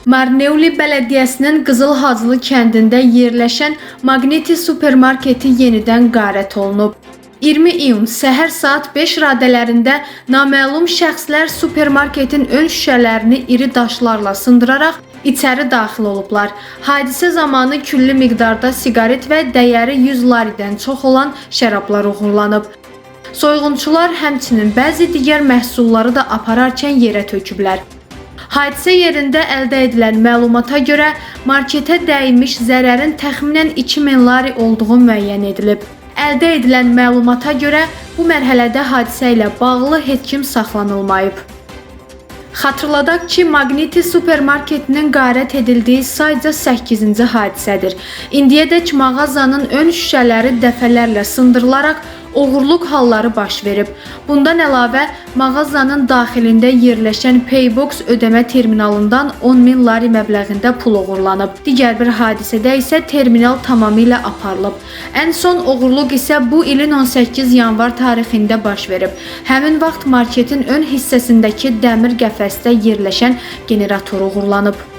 Marneuli bələdiyyəsinin Qızıl Hacılı kəndində yerləşən Magniti supermarketi yenidən qarət olunub. 20 iyun səhər saat 5 radələrində naməlum şəxslər supermarketin ön şüşələrini iri daşlarla sındıraraq içəri daxil olublar. Hadisə zamanı külli miqdarda siqaret və dəyəri 100 laridən çox olan şərablar oğurlanıb. Soyğunçular həmçinin bəzi digər məhsulları da apararkən yerə töküblər. Hadisə yerində əldə edilən məlumata görə marketə dəymiş zərərin təxminən 2000 lari olduğu müəyyən edilib. Əldə edilən məlumata görə bu mərhələdə hadisə ilə bağlı heç kim saxlanılmayıb. Xatırladaq ki, Magniti supermarketinin qarət edildiyi sayca 8-ci hadisədir. İndiyədək mağazanın ön şüşələri dəfələrlə sındırılaraq oğurluq halları baş verib. Bundan əlavə, mağazanın daxilində yerləşən Paybox ödəmə terminalından 10.000 lari məbləğində pul oğurlanıb. Digər bir hadisədə isə terminal tamamilə aparılıb. Ən son oğurluq isə bu ilin 18 yanvar tarixində baş verib. Həmin vaxt marketin ön hissəsindəki dəmir qəfəsdə yerləşən generator oğurlanıb.